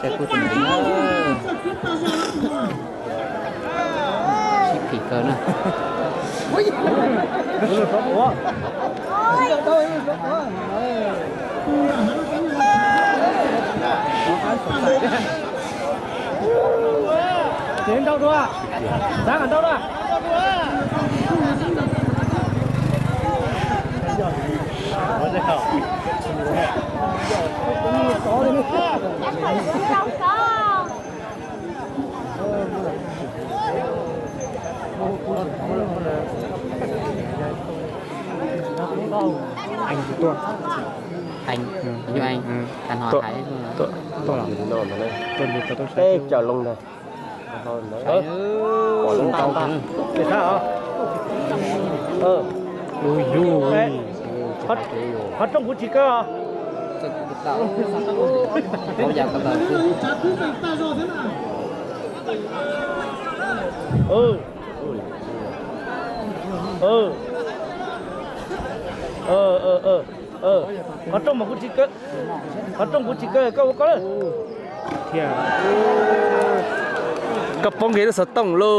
Ces kuj tsis ntxiv na. Sib phim kawg na. Ces nrau dua, nrau dua. Anh tuaj. Anh, ừ, anh. Tuaj, tuaj. Tuaj, tuaj. Ê, chào lông này. Ê, ui, ui. Qhov rooj kuv tsis kawg os. Qhov rooj mas kuv tsis kawg, qhov rooj kuv tsis kawg, koj ua koj lawm. Koj poob kiag lub xov tooj lauj.